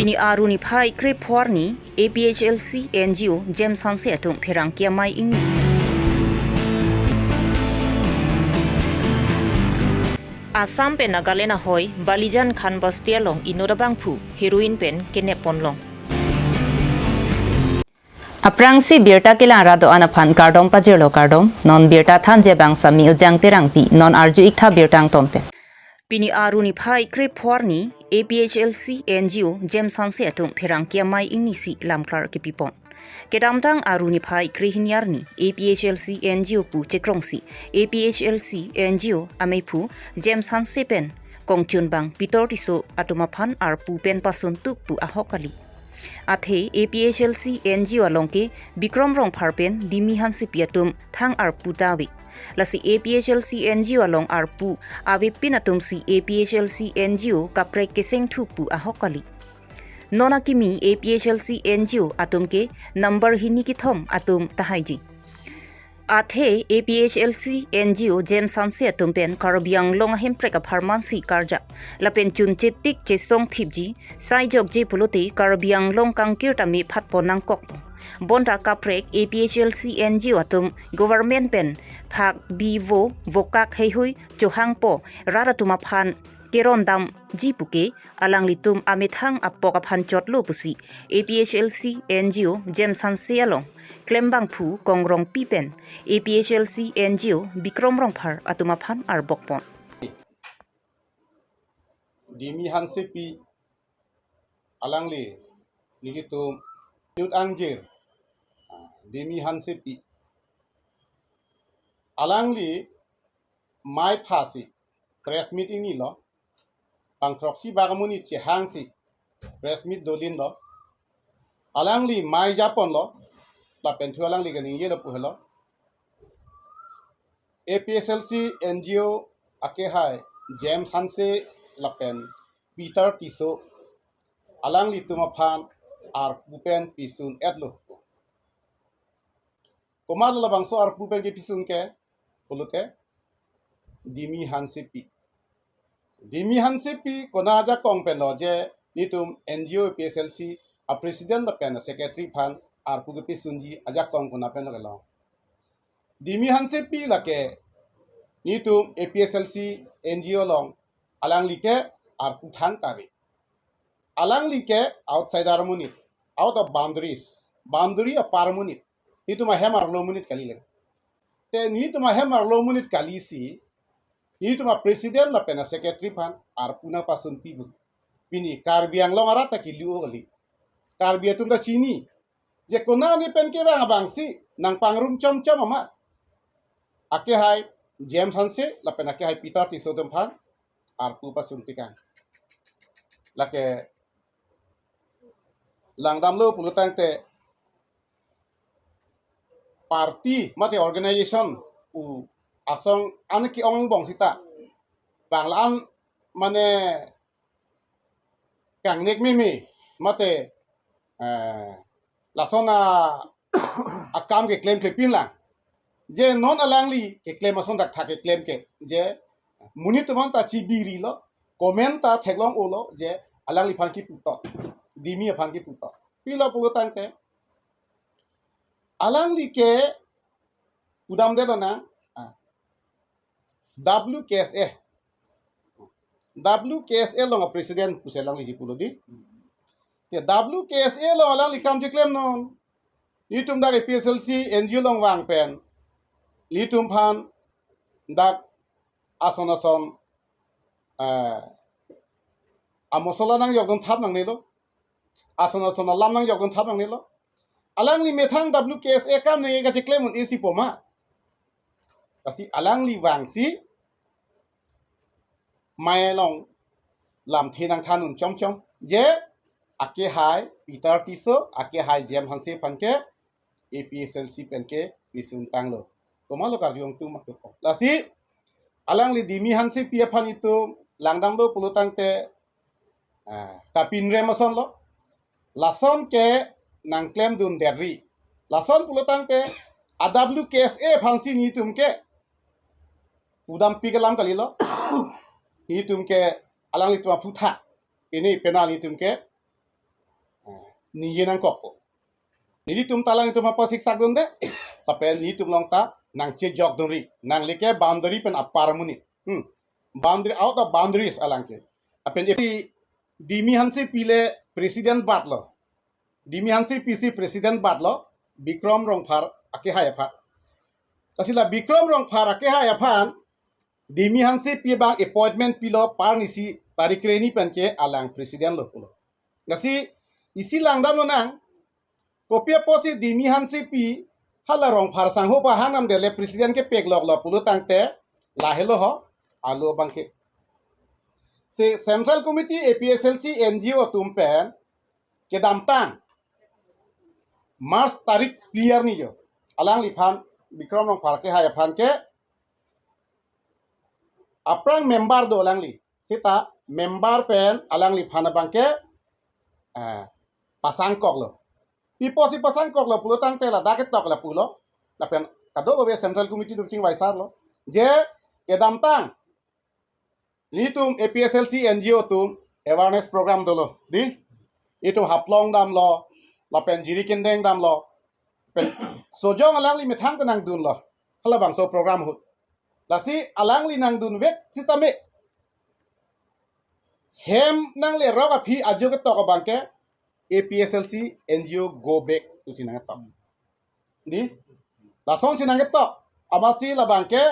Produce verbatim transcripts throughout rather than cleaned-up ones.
Pini Aru niphai krepho arni A P H L C N G O James Hanse atum pherangke amei ingni. Assam pen Nagaland ahoi Balijan Khan Basti along inut abangphu heroin pen kenep ponlong. Aphrangsi birta kelang ra do-an aphan kardom pajirlo, kardom. Non birta thanji abang Sami Ujang Terangpi, non arju-ik tha birta angton pen. Pini Aru niphai krepho arni A P H L C N G O James Hanse atum pherangke amei ingni si lamklar kepipon. Kedamtang Aru niphai krehini arni A P H L C N G O pu chekrongsi A P H L C N G O ameiphu James Hanse pen kongchunbang Peter Tisso atum aphan arpu pen pasun tuk pu ahok kali. Athe A P H L C N G O along ke Bikrom Rongphar pen Dimi Hansepi atum thang arpu ta ave. Lasi A P H L C N G O along arpu avepin atum si A P H L C N G O kaprek keseng thu pu ahok kali. Non akimi A P H L C N G O atum ke number hini kethom atum tahaiji. Athe A P H L C N G O James Hanse atum pen Karbi Anglong ahemprek apharman si karjap lapen chunche tik chesong thipji, sai jokje pulote Karbi Anglong kangkir tame phatpon nangkok. Bonta kaprek A P H L C N G O atum government pen phak bi vo vokak heihui chohangpo rat atum aphan kerondamji puke alanglitum amethang apok aphan chotlo pusi A P H L C N G O James Hanse along klembangphu Kong Rongpi pen A P H L C N G O Bikrom Rongphar atum aphan arbokpon. Dimi Hansepi alangli nelitum inut angjir, ah, Dimi Hansepi alangli mei phasi press meet ingnilo, pangthroksi bak amonit chehangsi press meet dolinlo. Alangli mei japonlo, lapen thu alangli kaningjelo pu helo. A P H L C N G O akehai James Hanse lapen Peter Tisso alanglitum aphan arpu pen pisun etlo. Komatlo labangso arpu pen kepisun ke pulote Dimi Hansepi. Dimi Hansepi konat ajakong penlo je nelitum N G O A P H L C a president lapen a secretary aphan arpu kepisunji ajakong konat penlo kelong. Dimi Hansepi lake nelitum A P H L C N G O along alangli ke arpu thang ta ave. Alangli ke outsider amonit, out of boundaries, boundary apar amonit. Nelitum ahem arlo amonit kali le. Te nelitum ahem arlo amonit kalisi, nelitum a president lapen a secretary aphan arpu nangpasunpi pu. Pini Karbi Anglong arat ta kelu kali. Karbi atum ta chini. Je konat ni pen kevang abangsi nangpangrum chomchom amat. Akehai James Hanse lapen akehai Peter Tisso atum aphan arpu pasun tikang. Lake langdamlo pulotangte party mate organization pu asong an ke-ong angbong sita bang la-an mane kangnek meme mate, eh, lason a akam keklem klepin lang. Je non alangli keklem ason thakthak keklem ke je monit atum anta chibirilo, comment ta theklong-olo je alangliphan kiputot, Dimi aphan kiputot. Pilo pulotangte alangli ke udam de dona, ah, W K S A. W K S A along a president pusi alangliji pulo di. Te W K S A along alangli kam cheklemnon. Nelitum dak A P H L C N G O along vang pen nelitum aphan dak ason ason, eh, amosola nangjokdun thap nangnelo. Ason ason alam nangjokdun thap nangnelo. Alangli methang W K S A akam nangkecheklem un-e si poma. Lasi alangli vangsi mei along lamthe nangthan un chomchom. Je akehai Peter Tisso, akehai James Hanse aphan ke A P H L C pen ke pisun tanglo. Komatlo karjong tu mak tu. Lasi alangli Dimi Hansepi aphan itum langdamlo pulotangte, ah, kapinrem asonlo. Lason ke nangklemdun derri. Lason pulotangte a W K S A aphansi nelitum ke udampi kelam kalilo. Nelitum ke alanglitum aphutha. Pini penal nelitum ke ningje nangkokpo. Nelitum ta alanglitum aphan siksak dunde, lapen nelitum along ta nangchejok dunri, nanglike boundary pen apar amonit. Hmm. Boundary, out of boundaries alang ke. Lapen ephi Dimi Hansepi le president batlo. Dimi Hansepi si president batlo, Bikram Rongphar akehai aphan. Lasi la Bikram Rongphar akehai aphan, Dimi Hansepi abang appointment pilo, parnisi tarik krehini pen ke alang president lo pulo. Lasi isi langdam lonang, kopi apotsi Dimi Hansepi hala Rongphar sangho pahang namdele president kepek loklo pulo tangte, lahelo ho, alo abang ke. Si Central Committee A P H L C N G O atum pen, kedamtang March tarik phli arni jo, alangliphan, Bikram Rongphar akehai aphan ke, aphrang member do alangli. Seta member pen alangliphan abang ke, eh, pasangkoklo. Pi apotsi pasangkoklo pulo tangte ladak ketok lapulo. Lapen kadokave Central Committee atum chingvaisarlo. Je kedamtang nelitum A P H L C N G O atum awareness program dolo. Dei, itum Haflong damlo, lapen Jirikindeng damlo. Pen sojong alangli methang kenangdunlo. Halabangso program ahut. Lasi alangli nangdunvek sitame, hem nanglerok aphi ajo ketok abang ke, A P H L C N G O go back pusi nangketok. Dei, lasonsi nangketok. Amatsi labang ke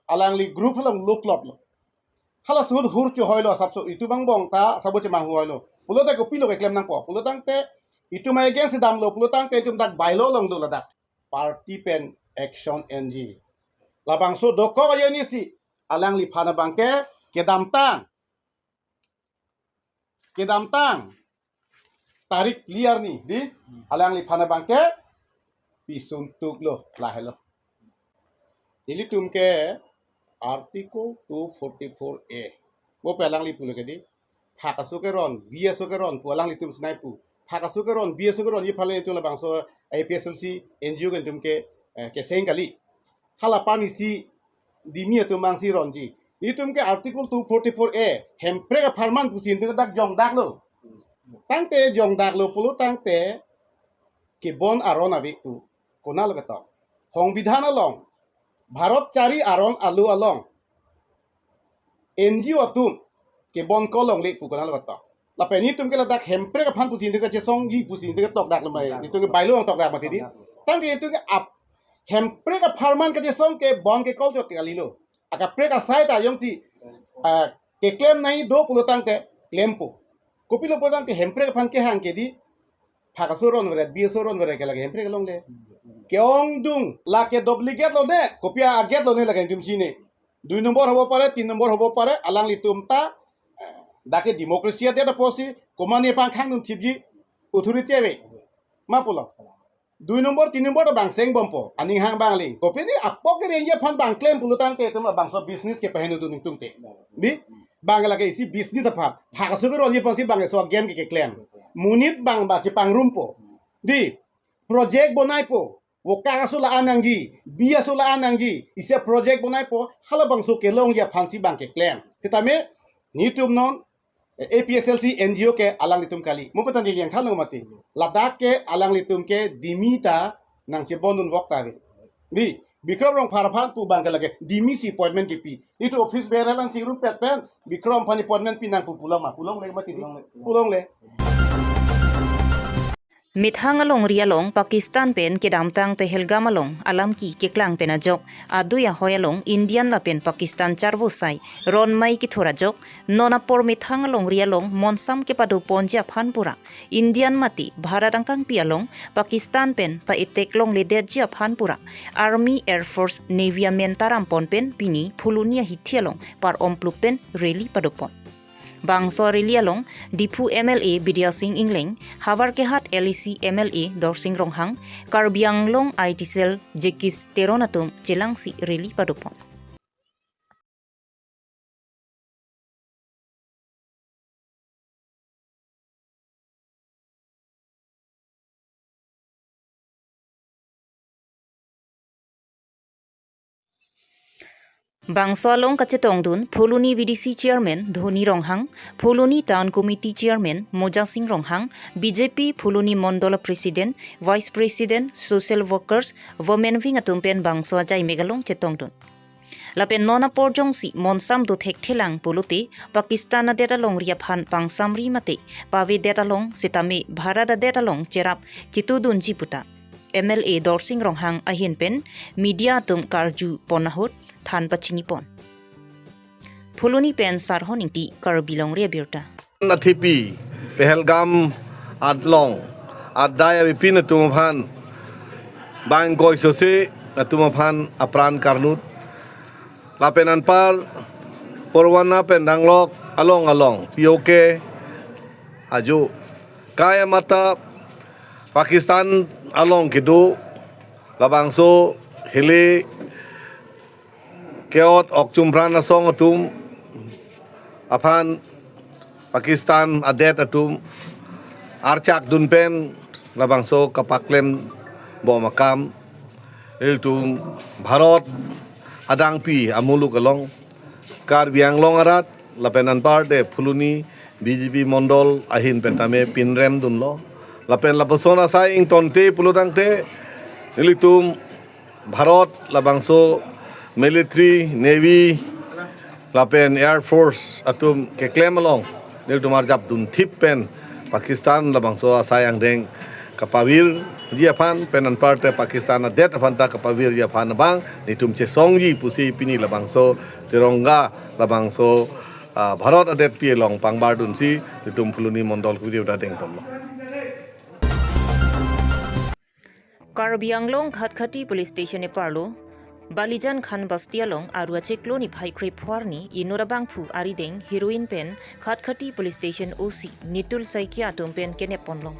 alangli group along luklotlo. Halahut hur chohoilo asapso, itum angbong ta sabo chemanghuhoilo. Pulote kopilo keklem nangpo pulo tangte, itum against damlo pulo tangte, itum dak bylaw along do ladak, party pen action N G. Labangso dokok ajoinesi alangliphan abang ke, kedamtang, kedamtang tarik phli arni, dei, alangliphan abang ke pisun tuklo, lahelo. Nelitum ke Article two forty-four A, mo pen alangli pulo ke dei, phak aso keron, bi aso keron pu alanglitum sinai pu. Phak aso keron, bi aso keronji aphan le itum labangso A P H L C N G O ke itum ke, eh, keseng kali. Hala parnisi Dimi atum abangsi ronji. Itum ke Article two forty-four A, hemprek apharman pusi itum dak jongdaklo. Tangte jongdaklo pulo tangte, kebon aron ave pu konatlo ketok? Songbidhan along, Bharat chari aron alo along N G O atum kebon ko longle pu konatlo ketok? Lapen itum ke ladak hemprek aphan pusi itum kachesongji pusi itum ketokdaklo ma, itum ke bylaw along tokdak mati dei. Tangte itum ke ap-, hemprek apharman kachesong ke bon ke culture kalilo. Akaprek asai ta jongsi, ah, keklem nangji do pulo tangte klempo. Kopilo pulo tangte hemprek aphan kehang ke dei, phak aso ronveret, bi aso ronveret ke lake hemprek longle. Ke-ongdung, lake duplicate lone, kopi a-gate lone lake itum chini. Dui nombor hobo pare, tin nombor hobo pare, alanglitum ta, eh, dak ke democracy adet apotsi, komatne pangkhang dun thipji, authority ave. Ma pulo. Dui nombor, tin nombor ta bang sengbompo, aning hang bang ling. Kopine apok kerengji aphan bang klem pulo tangte, itum labangso business kepaheno dun itum te. Dei, bang lake isi business aphan, phak aso keronji aphansi bang laso a-game ke keklem. Monit bang ba chepangrumpo. Dei, project bonaipo. Vokak aso la-an nangji, bi aso la-an nangji, isi project bonaipo, halabangso kelongji aphansi bang keklem. Sitame, nelitum non, eh, A P H L C N G O ke alanglitum kali. Mo pen ta neli yang thanlo mati. Ladak ke alanglitum ke Dimi ta nangchebondun vok ta ave. Dei, Bikram Rongphar aphan pu abang ke lake Dimi si appointment kepi. Itum office bearer lang chingrumpet pen, Bikram aphan appointment pinang pu pulong ma, pulongle mati dei. Pulongle. Methang alongri along Pakistan pen kedamtang Pahalgam along alamki keklang pen ajok, adui ahoi along Indian lapen Pakistan charvosai ronmei kethur ajok, non apor methang alongri along monsam kepadoponji aphan pura, Indian mate Bharat angkangpi along Pakistan pen pa-attack longledetji aphan pura, Army, Air Force, Navy amen ta rampon pen pini Phuloni ahithi along par-omplup pen rally padopon. Bangso rally along Diphu M L A Bidya Sing Engleng, Havarkehat L A C M L A Dorsing Ronghang, Karbi Anglong I T cell Jagdish Teron atum chelangsi rally padopon. Bangso along kachetongdun Phuloni V D C Chairman Dhoni Ronghang, Phuloni Town Committee Chairman Moja Sing Ronghang, B J P Phuloni Mondol President, Vice President, Social Workers, Women Wing atum pen bangso ajai mek along chetongdun. Lapen non apor jongsi monsam dothekthelang pulote Pakistan adet alongri aphan pangsamri mate pavedet along sitame Bharat adet along cherap chitudunji puta M L A Dorsing Ronghang ahin pen media atum karju pon ahut than pachini pon. Phuloni pen Sarhon Ingti, Karbi Longri Abirta. Nathipi Pahalgam along adai avepin atum aphan bang koi sose atum aphan apran karlut. Lapen anpar Purwana pen danglok along along P O K ajo kaya mata Pakistan along kedo labangso hele keot ok chumpran asong atum aphan Pakistan adet atum archak dun pen labangso kapaklem bom akam ilitum Bharat adangpi amuluk along Karbi Anglong arat lapen anparte Phuloni B J P Mondol ahin pen tame pinrem dunlo. Lapen lapuson asai ingtonte pulotangte ilitum Bharat labangso military, navy lapen air force atum keklem along nelitum arjap dunthip pen Pakistan labangso asai angdeng kapavirji aphan pen anparte Pakistan adet aphan ta kapavirji aphan abang nelitum chesongji pusi pini labangso tirongga labangso, ah, Bharat adetpi along pangbar dunsi nelitum Phuloni Mondol kuri udah dengponlo. Karbi Anglong Khatkhati Police Station eparlo, Balijan Khan Basti along Aru achiklo niphai krepho arni inut abangphu arideng heroin pen Khatkhati Police Station O C Nitul Saikia atum pen kenep ponlong.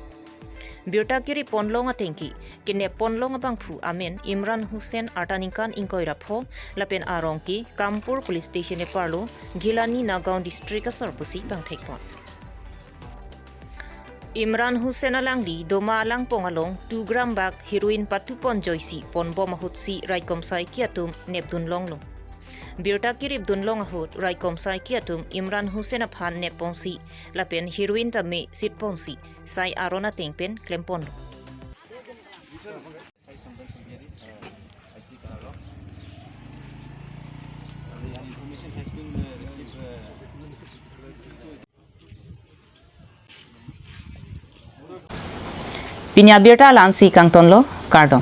Birta kirip ponlong atengke, kenep ponlong abangphu amen Imran Hussain arta ningkan ingkoi ra pho, lapen arong ke Kampur Police Station eparlo, Gilani Nagaon District asor pusi bangthek pon. Imran Hussain alangli Doma Alangpong along two gram bag heroin patupon joisi ponbom ahutsi raikom saiki atum nepdun longlo. Birta kirip dunlong ahut raikom saiki atum Imran Hussain aphan nepponsi lapen heroin tame sitponsi sai aron ateng pen klemponlo. Pini abirta la-ansi kangtonlo, kardom.